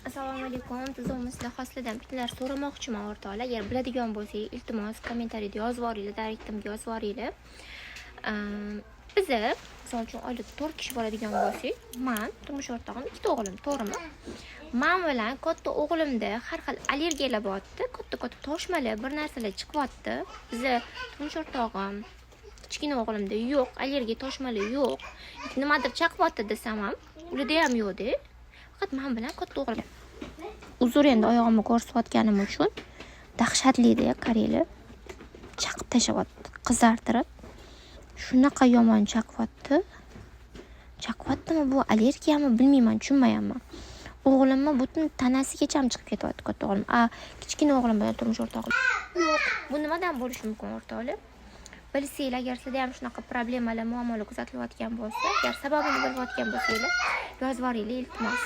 Assalomu alaykum, tuzukmisizlar? Hoslidan bittalar so'ramoqchiman, o'rtoqlar. Agar biladigan bo'lsangiz, iltimos, kommentariyda yozib yuboringlar, direktimga yozib yuboringlar. Biza, misol uchun, oilada 4 kishi bo'ladigan bo'lsak, man, turmush o'rtog'im, ikkita o'g'lim, to'g'rimi? Man bilan katta o'g'limda har xil allergiyalar bo'lyapti, katta-katta toshmalar, bir narsalar chiqyapti. Biza turmush o'rtog'im, kichkina o'g'limda yo'q, allergiya toshmalar yo'q. Nimadir chaqyapti desam ham, ularda ham yo'qda. Faqat man bilan katta o'g'lim. Uzr, endi oyog'imni ko'rsatayotganim uchun. Dahshatlida, qaranglar. Chaqib tashlayapti, qizartirib. Shunaqa yomon chaqyapti. Chaqyaptimi bu, allergiyami, bilmayman, tushunmayapman. O'g'limni butun tanasigacha ham chiqib ketyapti, katta o'g'lim. A kichkina o'g'lim bilan turmush o'rtog'im yo'q. Bu nimadan bo'lishi mumkin, o'rtoqlar? Bilsanglar, agar sizlarda ham shunaqa problemalar, muammolar kuzatilayotgan bo'lsa, agar sababini bilayotgan bo'lsanglar, yozib yuboringlar, iltimos.